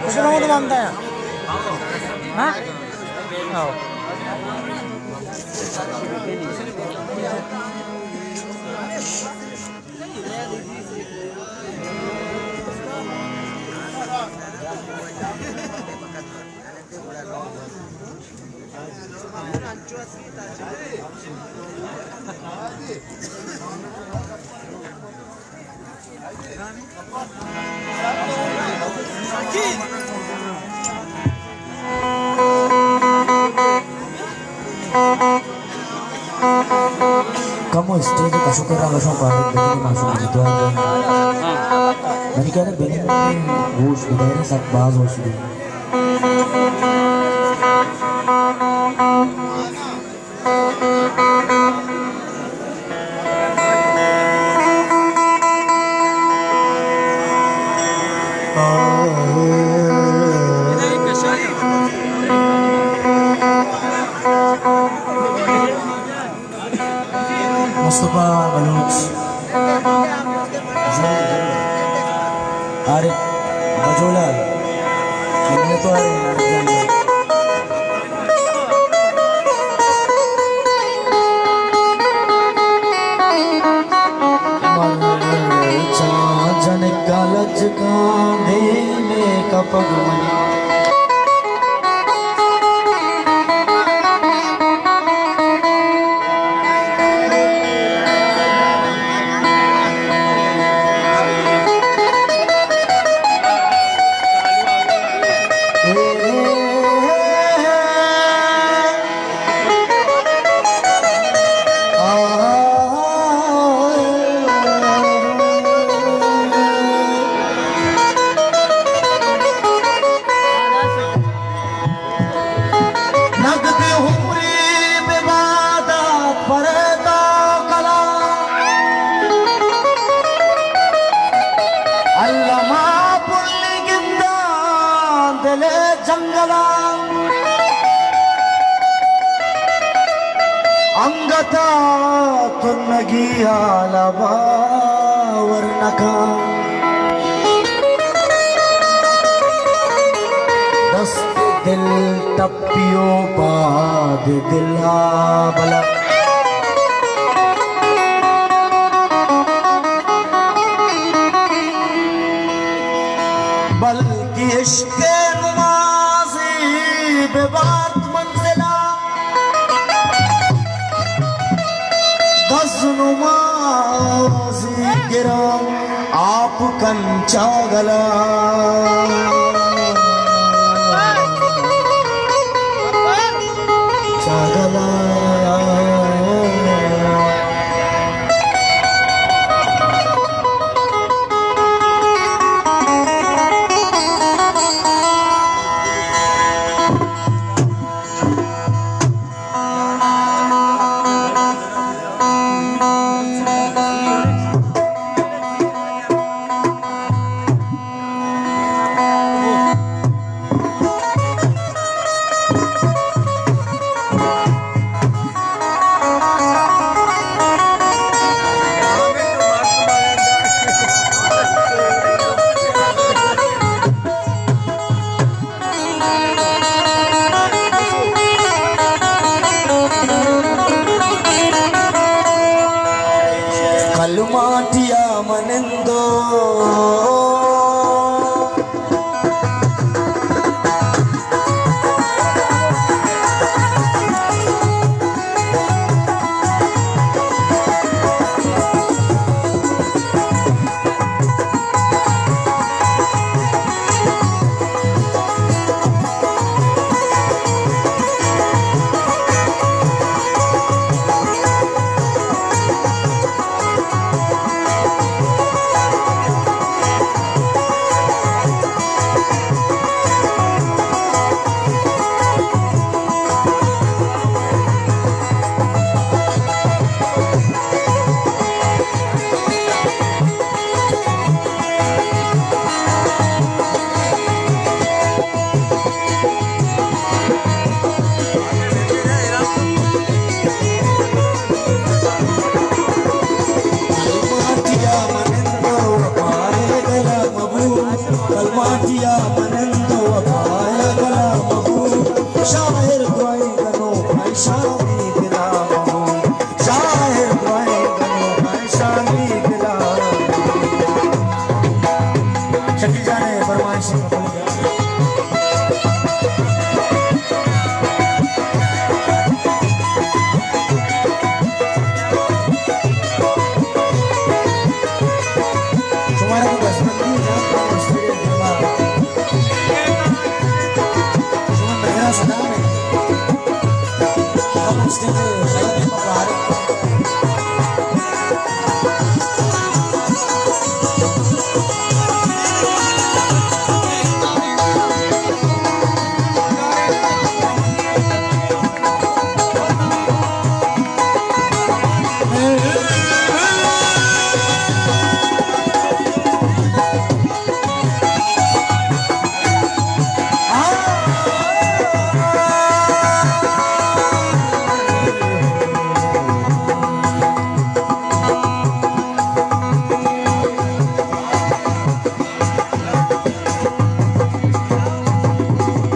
کچھ نہ ہو تو مانتا ہے۔ ہاں؟ آؤ۔ کمو اسٹیج کشو کرا کشو پارت بکنی ماشوم جتوار دے۔ منی کہنا بنی گوش بدارے سک باز ہوش دی۔ مصطفی بلوچ، عارف بجولا، منتوار۔ مرچاں جنکا لجکاں دیم ءَ کپگ منی۔ نقد عمری ببادات پر تو کلا، الما پلی گندان دل جنگلا۔ انگتا تنگی حالا باور نکاں۔ دست دل ٹپیو پاد دلا بلا۔ بلکہ عشق نمازی ببارت منزلا۔ دز نمازی گراں آپ کن چاگلا۔ چاگلا۔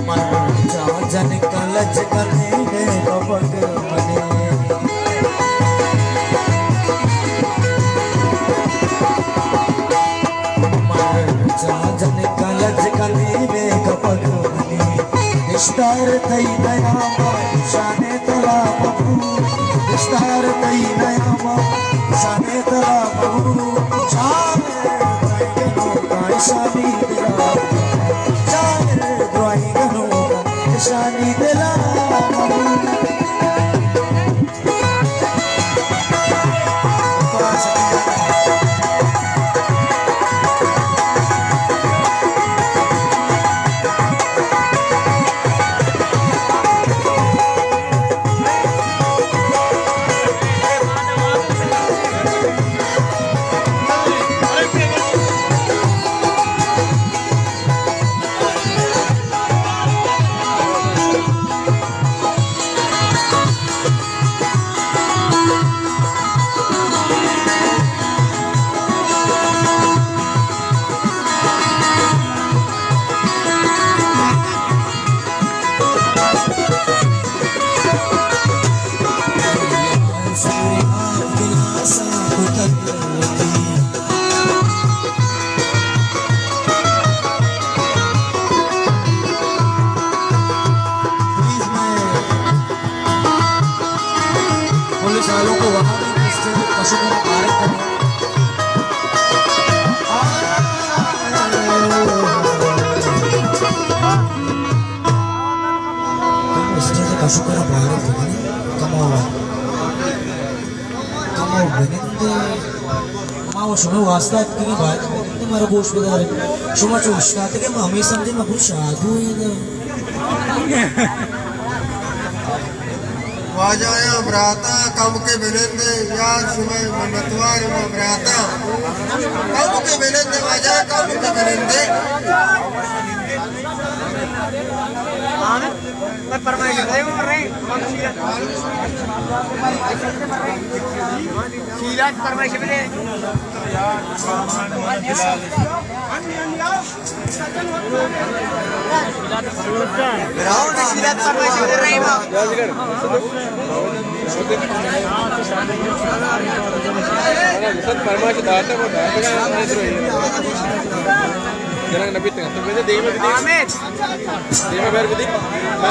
مرچاں جنکاں لج کنیں بے ببگ منی۔ مرچاں جنکاں لج کنیں بے ببگ منی۔ دشتار تئی نیاما شانے تلا مبو۔ دشتار تئی نیاما شانے تلا مبو۔ شانے تئی گنوکاں شانی دلا۔ شانے دراہیں گنوکاں شانی دلا۔ پولیس والوں کو وہاں بھی اسٹیج پر کشو کو مبارک کریں۔ اسٹیج کشو کرا بارے کمو، کمو بنندے۔ ما و شما واسطہ اتکگیں، باید بنندے مارا گوش بدارے۔ شما چو اشتاتگے، ما ہمیں سمجھے ما گوش شادو ہیں۔ واجہ یا براتا کم کے بنندے، یا شما منتوار ما براتا کم کے بنندے، واجہ کم کے بنندے۔ شیلات فرمائش بدے۔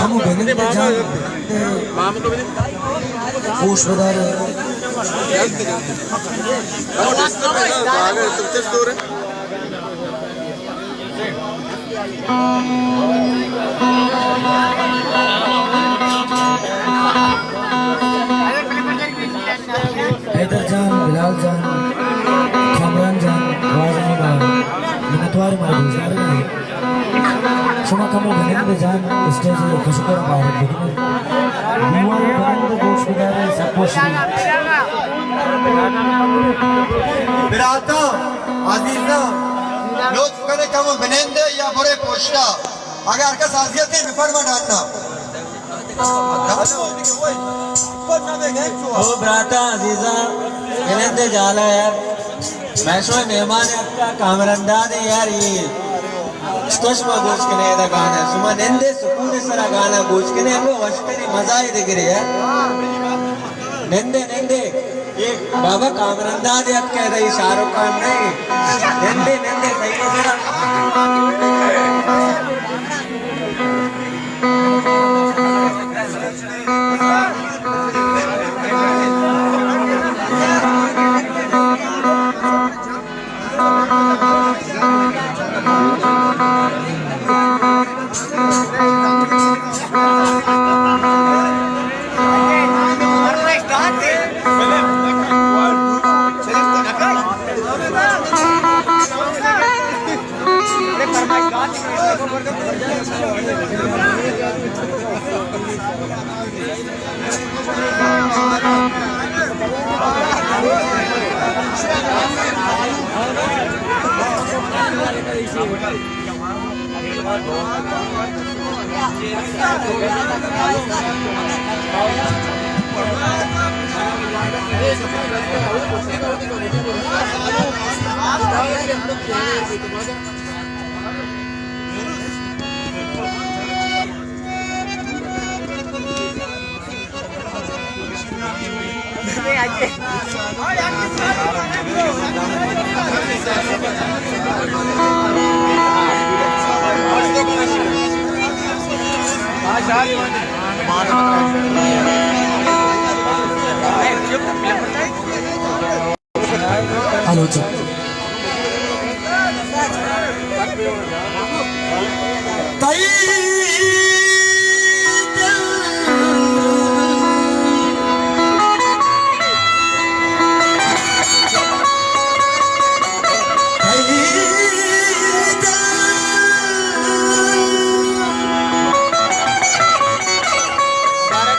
ہمو بنندے جان، گوش بدار۔ حیدر جان، بلال جان، کامران جان، واجہ ما منتوار، مارا گوشدارگ ءَ۔ شما کمو بنند جان اسٹیج ءَ کشکور ءَ بارت بکنت۔ دیوان بنند گوش بدار، سب گوش۔ براتاں، عزیزاں، لطف کنے کمو بنند یا برے پشتا۔ اگر ہر کس اذیت ہے، بفرما ڈاننا۔ او براتا عزیزاں، بنندے جالا یار، میں شما مہمان اتکا کامران داد یار، یہ چتوش ما گوش کنے ادا گانا، شما نندے سکون سرا گانا گوش کنے، ہمیں وشتری مزہ ہی دگرے یار۔ نندے، نندے، یہ بابا کامران داد اتکا ادا، یہ شاہ رخ خان نہیں۔ نندے، نندے، صحیح ہے سرا۔ آلوچک۔ تئی دل، تئی دل،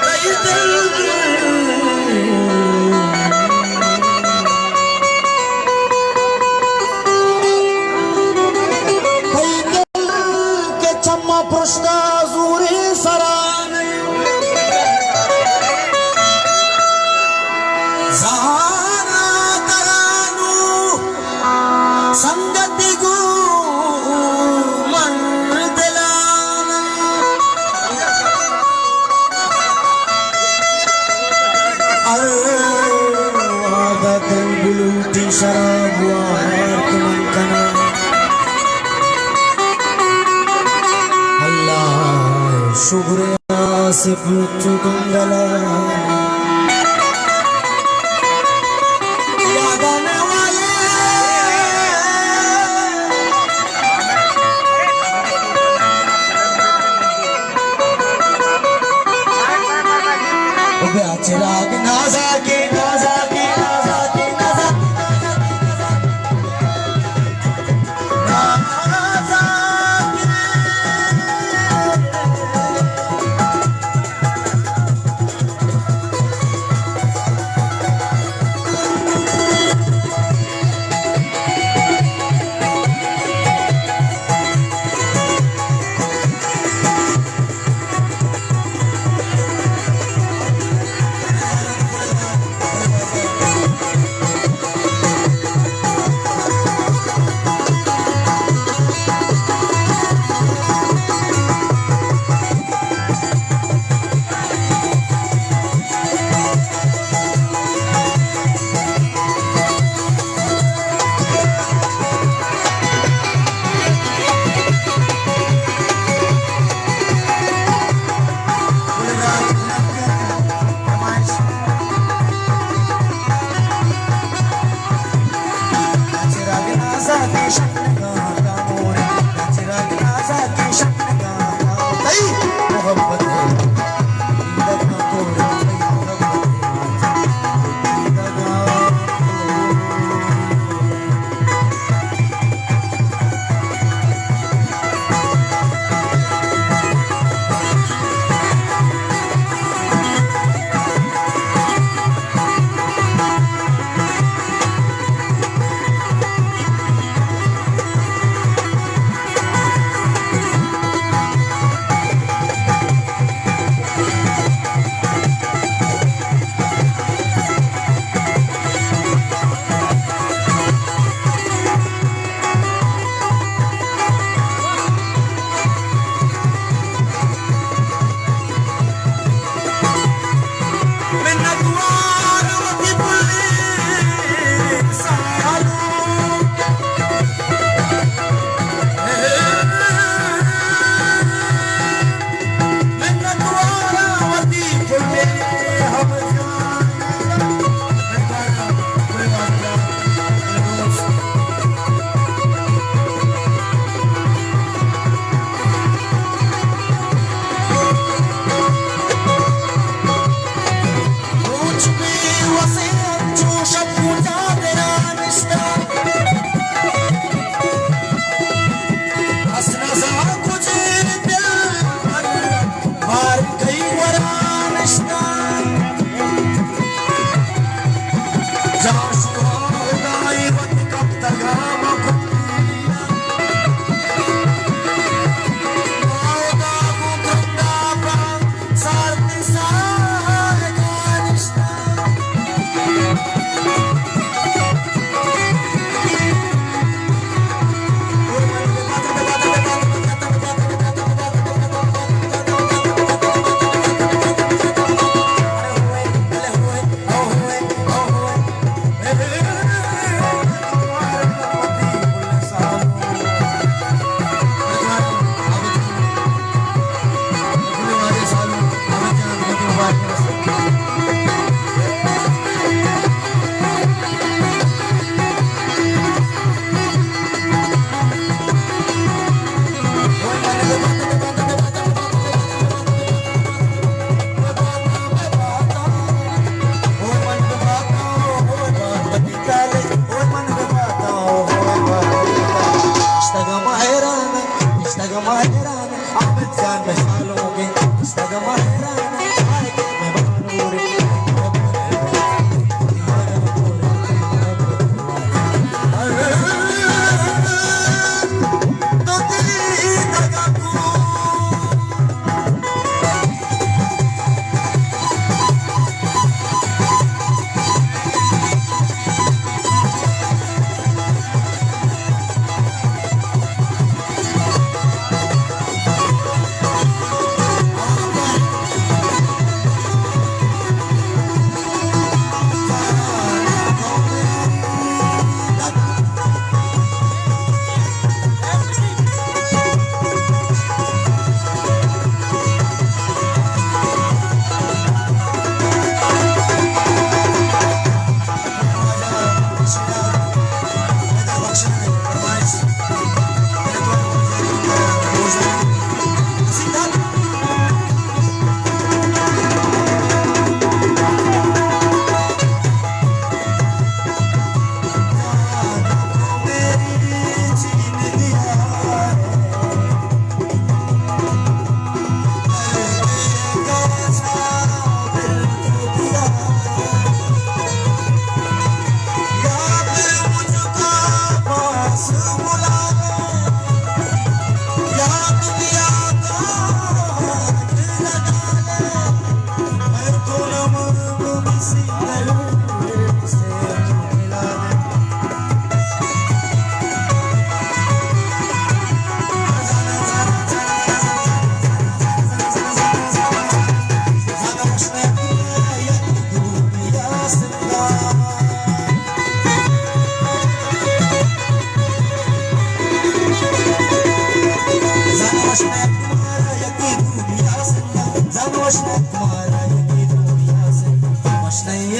تئی دل، تئی دل کہ چماں پرشتہ زوریں سرا نئیں۔ زاناں ترا نوں سنگتی گوں من دلان۔ ارے وہدے دل بلوٹی شراب وارت من کناں۔ اللہ شگر آصف چو گنگلا۔ یاداں والے۔ او بیا چراغ نازا کے، نازا کے، نازا کے، نازا کے۔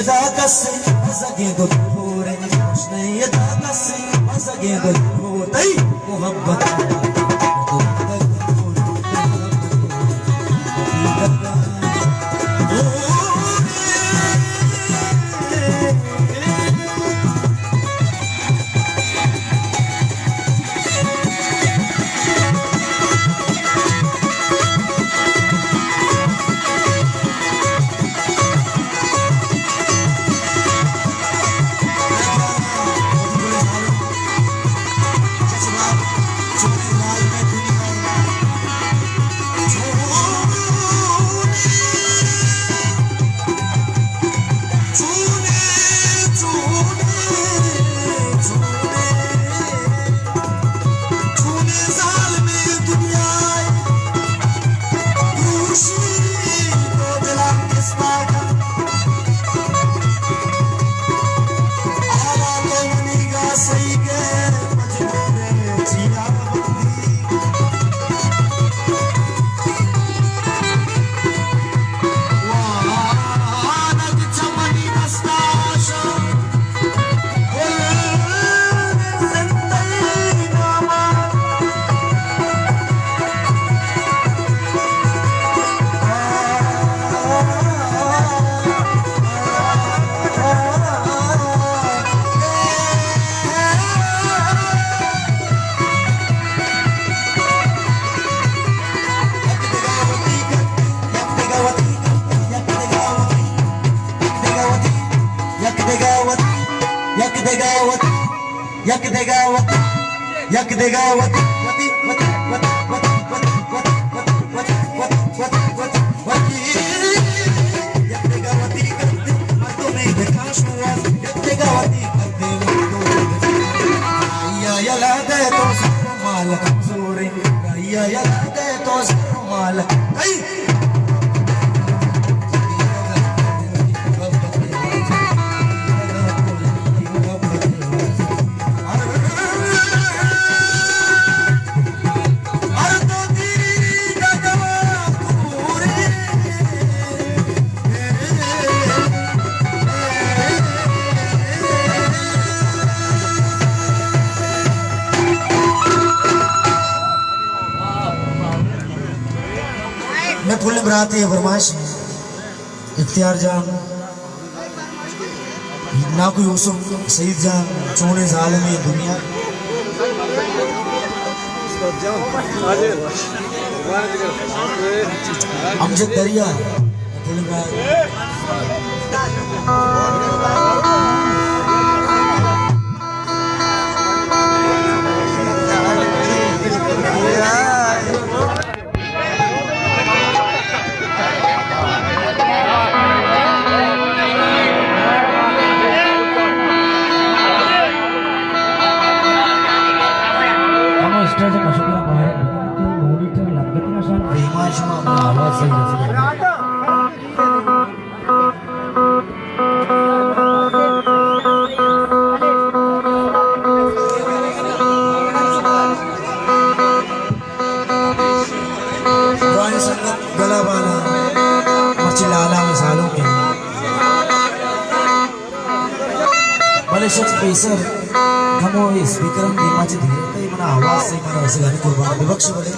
دا کس بزگیں دل ہور، خوش نہیں دا کس بزگیں دل ہور، تئی محبت یک دگہ وتی، یک دگہ وتی، وتی، وتی، وتی، وتی، یک دگہ وتی کرتے مردمے بکاش ہوا، یک دگہ وتی کرتے مردمے بکاش ہوا۔ آیا یلا دے تو سر مال کمزوریں، آیا یلا دے تو سر مال کئی میں پھل براتے فرمائش اختیار جان، ناکو یوسف، سعید جان، چونیں ظالمیں دنیا۔ امجد دریا۔ ہمو اسٹیج ءَ کشگ ءَ باہر بکنت کہ مانیٹر لگت نہ شان۔ دیما شما اپنا آواز صحیح رسید۔ دراہیں سنگت گلا بالا، مرچی لالا ءِ سالونک اِنت۔ بلے شک پیسر کمو اسپیکر ہم دیما چہ دیر ات، منا آواز صحیح منا رسگ ءَ نہ اِنت، قربان ببخش بلے۔